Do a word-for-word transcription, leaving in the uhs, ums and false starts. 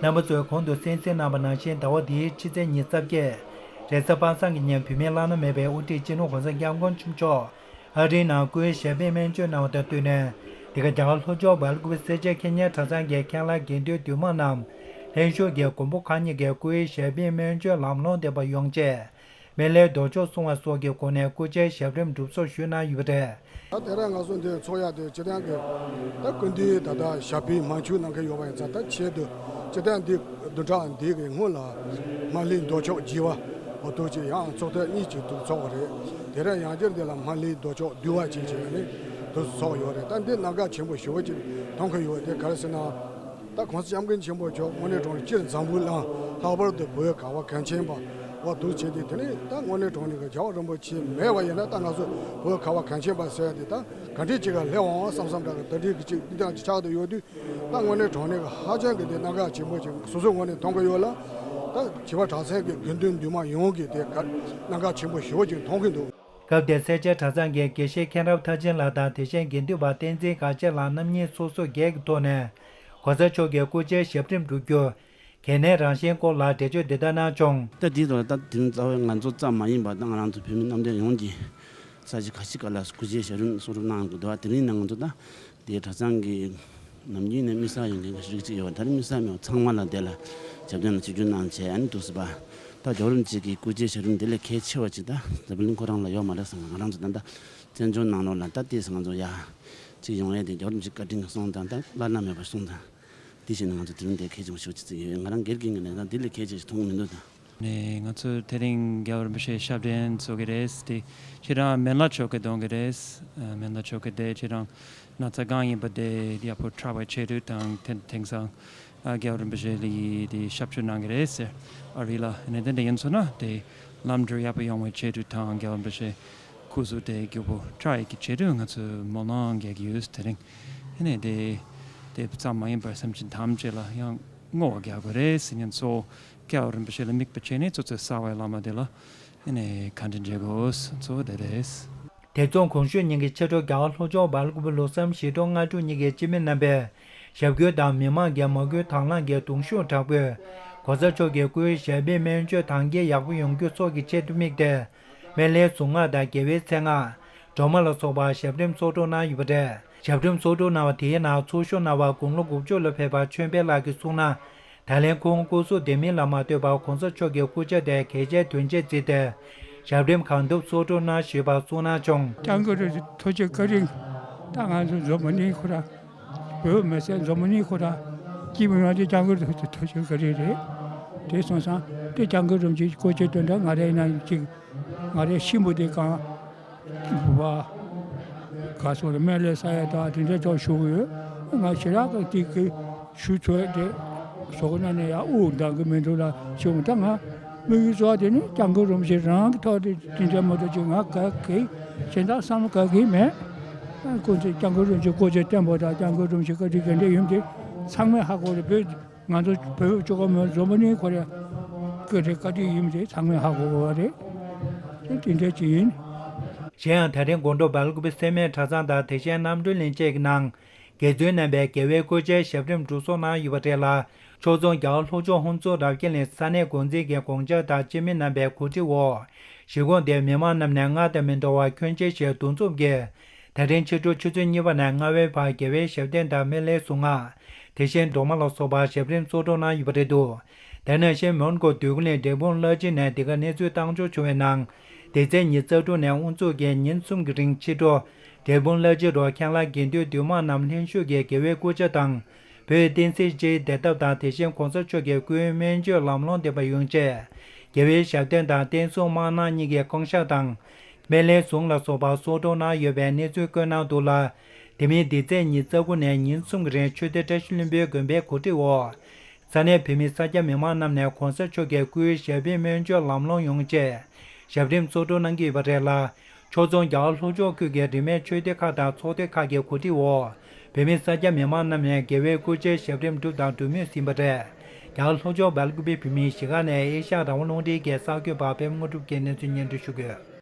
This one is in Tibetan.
རྣམ་པ་ཚོས་གོང་དུ་གསན་གཟིགས་གནང་བ་ནང་བཞིན། ཟླ་བ་འདིའི་ཕྱི་ཚེས་ཉི་ཤུ་རྩ་བརྒྱད། རེས་གཟའ་པ་སངས་ཀྱི་ཉིན། བོད་མིའི་བླ་ན་མེད་པའི་དབུ་ཁྲིད་སྤྱི་ནོར་༸གོང་ས་༸སྐྱབས་མགོན་ཆེན་པོ་མཆོག་ཨ་རིའི་ནང་སྐུའི་ཞབས་པད་སྨན་བཅོས་གནང་བ་དང་བསྟུན་ནས། འདི་ག་རྒྱ་གར་ལྷོ་ཕྱོགས་སྦེལ་ཀོབ་སེར་སྐྱའི་ཁེ་ཉན་གྲྭ་ཚང་གི་མཁན་བླ་དགེ་འདུན་འདུས་དམངས་རྣམས་ལྷན་བཞུགས་ཀྱིས་མགོན་པོ་གང་ཉིད་ཀྱི་སྐུའི་ཞབས་པད་སྨན་བཅོས་ལམ་ལྷོང་ལྡན་པ་ཡོང་ཆེད། སྨན་བླའི་མདོ་ཆོག་གསུང་བ་སོགས་ཀྱི་སྒོ་ནས་སྐུ་ཕྱྭའི་ཞབས་རིམ་སྒྲུབ་སོགས་ཞུས་གནང་ཡོད་པ་རེད། ད་དེ་རིང་ང་ཚོ་འདིར་ཚོགས་ཡག་དེ་སྤྱིར་བཏང་གི་ད་སྐུ་མདུན་ད་ལྟ་ཞབས་པད་མང་སྤྱོད་གནང་མཁན་ཡོད་པ་ཡིན་ཙང་། ད་ཆེད་དུ་སྤྱིར་བཏང་འདི་བདུན་ཕྲག་འདི་གི་སྔོན་ལ་སྨན་བླའི་མདོ་ཆོག་བགྱིས་པ་འོ་ཐུགས་རྗེ་ཡང་ཚོགས་ཐེངས་གཉིས་ཀྱི་དུ་ཚོགས་པ་རེད། དེ་རིང་ཡང་བསྐྱར་འདི་ལ་སྨན་བླའི་མདོ་ཆོག་བསྡུས་པ་ཅིག་བྱས་ནས་དུ་ཚོགས་ཡོད་རེད། ད་འདི་གནད་འགག་ཆེན་པོ་ཞེ་པོ་ཅིག་མཐོང་གི་ཡོད། དེ་ག་རེ་ཟེར་ན། ད་༸གོང་ས་༸སྐྱབས་མགོན་ཆེན་པོ་མཆོག་དངོས་གནས་དྲང་གནས་སྤྱིར་འཛམ་བུ་གླིང་། ལྷག་པར་དུ་བོད་ཁ་བ་གངས་ཅན་པ་འོ་འདུག་བྱས་ཏེ། དེ་ནས་ད་དངོས་གནས་དྲང་གནས་ཀྱི་རྒྱལ་བ་རིན་པོ་ཆེ་མེད་པ་ཡིན་ན། ད་ང་ཚོ་བོད་ཁ་བ་གངས་ཅན་པ་ཟེར་ཡ་དེ་ད་ག་འདྲས་ཅིག་ག་སླེབས་འོང་བསམ་བསམ་འདྲ་གི་ད་འདྲས་ཀྱི་ཅིག་འདི་དང་ཆགས་བསྡད་ཡོད་དུས། ད་དངོས་གནས་དྲང་གནས་ཀྱི་ཧ་ཅང་གི་དེ་གནད་འགག་ཆེན་པོ་ཅིག་སོ་སོའི་ངོས་ནས་མཐོང་གི་ཡོད་ལ། ད་བྱིས་པ་གྲྭ་ཚང་གི་དགེ་འདུན་འདུས་མང་ཡོངས་ཀྱིས་དེ་ག་གནད་འགག་ཆེན་པོ་ཞེ་པོ་ཅིག་མཐོང་གི་འདུག། སྐབས་དེར་སེར་སྐྱ་གྲྭ་ཚང་གི་དགེ་བཤེས་མཁན་རབས་མཐར་ཕྱིན་ལགས་དང་། དེ་བཞིན་དགེ་འདུན་པ་བསྟན་འཛིན་དགའ་ཆེན་ལགས་རྣམ་གཉིས་སོ་སོ་སྒེར་གྱི་ཐོག་ནས་༸གོང་ས་མཆོག་གི་སྐུ་ཕྱྭའི་ཞབས་རིམ་སྒྲུབ་རྒྱུ་གལ་གནད་རང་བཞིན་སྐོར་ལ་འགྲེལ་བརྗོད་འདི་ལྟར་གནང་བྱུང་། ད་འདི་ཐོག་ལ་ད་དེ་རིང་རྩ་བའི་ང་ཚོ་ཙམ་མ་ཡིན་པར། ད་ང་རང་ཚོ་བོད་མི་རྣམས་དོན་ཡོངས་ཀྱིས་ས་གཞི་ག་ཅི་ག་ལ་སྐུ་ཕྱྭའི་ཞབས་རིམ་གསུང་རབ་གནང་དགོས་འདུག་པ། དེ་རིང་ནས་ང་ཚོ་ད་དེ་གྲྭ་ཚང་གི་ནམ་རྒྱུན་ནས་དམིགས་བསལ་ཡོད་མཁན་གྱི་ཞུ་རིགས་ཅིག་ཡོད་པ། ད་རེས་དམིགས་བསལ་མེད་པ་ཚང་མ་ལ་དེ་ལ་ཞབས་བརྟན་ལ་ཆིབས་བསྒྱུར་གནང་བྱས། ཨ་ནི་འདུག་སེ་པ། ད་རྒྱལ་བ་རིན་པོ་ཆེ་གི་སྐུ་ཕྱྭའི་ཞབས་རིམ་དེ་ལས་གལ་ཆེ་བ་ཅིག་ད་འཛམ་བུ་གླིང་ཁོ་རང་ལ་ཡོད་མ་རེད་བསམ། ང་རང་ཚོ་ད་ལྟ་བཙན་བྱོལ་ནང་ལོགས་ལ་ད་ལྟའི་ང་ཚོ་ཡ་ཅིག་ཡོང་ཡས་དེ་རྒྱལ་བ་རིན་པོ་ཆེའི་བཀའ་དྲིན་གྱིས་སོང་དང་། ད་བླ་ན་མེད་པ་སོང་དང་། དེ་བཞིན་ང་ཚོ་དེ་རིང་འདིར་གལ་ཆེན་པོ་ཞིག་ཅིག་ཡོད། ང་རང་སྒེར་གྱི་ངོས་ནས་ད་དེ་ལས་གལ་ཆེ་ཞིག་མཐོང་གི་མི་འདུག་ད། ནས་ང་ཚོ་དེ་རིང་རྒྱལ་བ་རིན་པོ་ཆེའི་ཞབས་བརྟན་ཚོགས་ཀྱི་རེད། དེ་ཁྱེད་རང་སྨན་བླ་མཆོག་གིས་གཏོང་གི་རེད། སྨན་བླ་མཆོག་གིས་དེ་ཁྱེད་རང་ན་ཚ་གང་ཡིན་པ་དེ་ཡག་པོ་དྲག་པའི་ཆེད་དུ་དང་། དེ་དེང་སང་ཨ་རྒྱལ་བ་རིན་པོ་ཆེ་ལ་ཡི་དེ་ཞབས་ཞུ་གནང་གི་རེད་ཟེར། ཨ་རི་ལ་ནས་དེ་འདྲ་ཡིན་ཚོད་ན་དེ་ལམ་འགྲོ་ཡག་པོ་ཡོང་བའི་ཆེད་དུ་དང་། རྒྱལ་བ་རིན་པོ་ཆེ་སྐུ་གཟུགས་དེ་མགྱོགས་པོ་དྲག་ཡག་གི་ཆེད་དུ་ང་ཚོས་སྨོན་ལམ་རྒྱག་གི་ཡོད། དེ་རིང་ཨ་ནས་དེ་དེ་ཙམ་མ་ཡིན་པར་སེམས་ཅན་ཐམས་ཅད་ལ་ཡང་བསྔོ་བ་རྒྱག་དགོས་རེད་ཟེར། ཉིན་གཙོ་བོ་རྒྱལ་བ་རིན་པོ་ཆེ་ལ་དམིགས་པ་བྱས་ནས་ཚོགས་གཙོས་གསར་བའི་བླ་མ་དེ་ལ་ཨ་ནས་བཀའ་དྲིན་འཇལ་དགོས། གཙོ་བོ་དེ་རེད། དེ་མཚུངས་གོང་ཞུས་ཉིན་གྱི་ཕྱི་དྲོ་རྒྱ་གར་ལྷོ་ཕྱོགས་སྦེལ་ཀོབ་ལུགས་བསམ་ཞི་ཁྲོ་སྔ་དྲོ་གཉིས་ཀྱི་སྤྱི་མི་རྣམ་པས་ཞབས་སྐུལ་དང་མི་མང་གིས་མ་སྐུལ་དང་བླངས་ཀྱི་གདུང་ཤུགས་དྲག་པོས་༸གོང་ས་མཆོག་གི་སྐུའི་ཞབས་པད་སྨན་བཅོས་དྭངས་འཁྱིལ་ཡག་པོ་ཡོང་རྒྱུ་སོགས་ཀྱི་ཆེད་དུ་དམིགས་ཏེ། སྨན་བླའི་གཟུངས་སྔགས་དང་རྒྱལ་བའི་མཚན་སྔགས། སྒྲོལ་མ་ལ་སོགས་པ་ཞབས་རིམ་གསོག་སྒྲུབ་གནང་ཡོད་པ་རེད། ཞབས་རིམ་གསོག་སྒྲུབ་གནང་བ་དེའི་ནང་ཚོགས་ཞུགས་གནང་བ་དགུང་ལོ་དགུ་བཅུ་ལ་ཕེབས་པ་ཆོས་འཕེལ་ལགས་ཀྱིས་གསུངས་ན། ད་ལན་ཁོང་སྐུ་གཟུགས་བདེ་མིན་ལ་མ་ལྟོས་པར་༸གོང་ས་མཆོག་གི་སྐུ་ཕྱྭ་དེ་གལ་ཆེའི་དོན་ཆེད་བརྩིས་ཏེ། ཞབས་རིམ་གང་ཐུབ་གསོག་སྒྲུབ་གནང་ཞེས་པ་གསུངས་གནང་བྱུང་། སྐྱབས་མགོན་རིན་པོ་ཆེ་ཐུགས་རྗེ་བཀའ་དྲིན། ད་ང་ཚོ་འཛམ་བུ་གླིང་ཁོ་ར། བོད་མི་སེར་འཛམ་བུ་གླིང་ཁོ་ར་སྐྱིད་པོ་ཡོང་དེ་སྐྱབས་མགོན་རིན་པོ་ཆེ་ཐུགས་རྗེ་བཀའ་དྲིན་རེད། དེ་སོང་ཙང་དེ་སྐྱབས་མགོན་རིན་པོ་ཆེ་སྐུ་ཕྱྭ་དོན་དག་ང་རའི་ནང་ཅིག་ང་རའི་གཤིན་པོ་དེ་གང་བ། ག་སོགས་ལ་སྨན་བླའི་ས་ཡ་དང་དེ་འདྲའི་ཐོག་ཞུ་གི་ཡོད། ང་ཞེ་དྲག་གི་དེ་གི་ཞུ་ཚོད་དེ་བཟོ་གི་ན་ནས་ཡང་དབུགས་འདང་གི་མི་འདུག་ལ་ཞུ། ད་ང་དམིགས་ཡུལ་གཙོ་བོ་དེ་ནི་སྐྱབས་མགོན་རིན་པོ་ཆེ་རང་གི་ཐོག་དེ་དེ་འདྲའི་མ་གཏོགས་ཅིག་ང་ག་གི་གཞན་དག་བསམ་བློ་ག་གི་མེད། ཁོང་ཚོས་སྐྱབས་མགོན་རིན་པོ་ཆེ་སྐུ་ཕྱྭ་བསྟེན་པ་དང་སྐྱབས་མགོན་རིན་པོ་ཆེ་བཀའ་དྲིན་ག་འདྲ་ཡིན་དེ་ཚང་མས་ཧ་གོ་རེད། བོད་ང་ཚོ་བོད་བཅུ་ག་མི་འཛམ་བུ་གླིང་ཁོ་རེ་བཀའ་དྲིན་བཀའ་དྲིན་ཡིན་དེ་ཚང་མས་ཧ་གོ་གོ་བ་རེད། དེ་དེ་འདྲ་ཅིག་ཡིན། གཞན་ཡང་ད་རིང་དགོང་དྲོ་སྦེལ་ཀོབ་སེར་སྨད་གྲྭ་ཚང་དང་དེ་བཞིན་རྣམ་གྲོལ་གླིང་བཅས་ཀྱི་ནང་དགེ་བཙུན་རྣམ་པས་རྒྱལ་བའི་སྐུ་ཕྱྭའི་ཞབས་རིམ་སྒྲུབ་སོགས་གནང་ཡོད་པ་རེད་ལ། ཕྱོགས་མཚུངས་རྒྱ་གར་ལྷོ་ཕྱོགས་ཧོན་སུར་རབ་རྒྱས་གླིང་ས་གནས་འགོ་འཛིན་གྱི་དགོངས་འཆར་དང་སྤྱི་མི་རྣམ་པའི་གོ་སྒྲིག་འོག་གཞིས་ཁོངས་དེའི་མི་མང་རྣམས་ནས་སྔར་དང་མི་འདྲ་བར་ཁྱོན་ཆེ་ཞིག་འདུ་འཛོམས་ཀྱིས། ད་རིང་ཕྱི་དྲོ་ཆུ་ཚོད་གཉིས་པ་ནས་ལྔ་པའི་བར་རྒྱལ་བའི་ཞབས་བརྟན་དང་སྨན་བླའི་གཟུངས་སྔགས། དེ་བཞིན་སྒྲོལ་མ་ལ་སོགས་པ་ཞབས་རིམ་གཙོ་སྒྲུབ་གནང་ཡོད་པ་རེད་འདུག། དེ་ནང་བཞིན་མོན་གྷོ་འདོད་རྒུ་གླིང་འབྲས་སྤུངས་བླ་སྤྱི་ནས་འདི་ག་གནས་ཚུལ་བཏང་འབྱོར་བྱུང་བའི་ནང་། འདི་ཚེས་ཉི་ཤུ་རྩ་དྲུག་ནས་དབུ་འཛུགས་ཀྱིས་ཉིན་གསུམ་གྱི་རིང་ཕྱི་དྲོ་འབྲས་སྤུངས་བླ་སྤྱི་རུ་མཁན་བླ་དགེ་འདུན་འདུས་དམངས་རྣམས་ལྷན་བཞུགས་ཀྱིས་རྒྱལ་བའི་སྐུ་ཕྱྭ་དང་། བོད་བསྟན་སྲིད་སྤྱིའི་བདེ་ཐབས་དང་། དེ་བཞིན་གོང་ས་མཆོག་གི་སྐུའི་སྨན་བཅོས་ལམ་ལྷོང་ལྡན་པ་ཡོང་ཆེད། རྒྱལ་བའི་ཞབས་བརྟན་དང་བསྟན་སྲུང་དམག་ནང་གཉིས་ཀྱི་བསྐང་བཤགས་དང་། སྨན་བླའི་གཟུངས་ལ་སོགས་པ་གསོག་སྒྲུབ་གནང་ཡོད་པའི་གནས་ཚུལ་བཀོད་གནང་འདུག་ལ། དེ་མིན་འདི་ཚེས་ཉི་ཤུ་རྩ་དགུ་ནས་ཉིན་གསུམ་གྱི་རིང་ཆོས་སྡེ་བཀྲ་ཤིས་ལྷུན་པོའི་དགོན་པའི་གོ་སྒྲིག་འོག་ས་གནས་བོད་མི་ས་སྐྱ་མི་མང་རྣམས་ནས་གོང་ས་མཆོག་གི་སྐུའི་ཞབས་པད་སྨན་བཅོས་ལམ་ལྷོང་ཡོང་ཆེད། ཞབས་རིམ་གཙོ་སྒྲུབ་གནང་གི་ཡོད་པ་རེད་ལ། ཕྱོགས་མཚུངས་རྒྱ་གར་ལྷོ་ཕྱོགས་ཁུལ་གྱི་རིས་མེད་ཆོས་སྡེ་ཁག་དང་ཚོགས་སྡེ་ཁག་གི་གོ་སྒྲིག་འོག་བོད་མི་ས་སྐྱ་མི་མང་རྣམས་ནས་རྒྱལ་བའི་སྐུ་ཕྱྭའི་ཞབས་རིམ་བསྒྲུབས་དང་སྒྲུབ་མུས་ཟིན་པ་རེད། རྒྱ་གར་ལྷོ་ཕྱོགས་སྦེལ་ཀུ་པེ་བོད་མིའི་གཞིས་ཁག་ནས་ཨེ་ཤ་ཡ་རང་དབང་རླུང་འཕྲིན་གྱི་གསར་འགོད་པ་པད་མ་དངོས་གྲུབ་ཀྱིས་གནས་ཚུལ་སྙན་སྒྲོན་ཞུ་གི་ཡོད།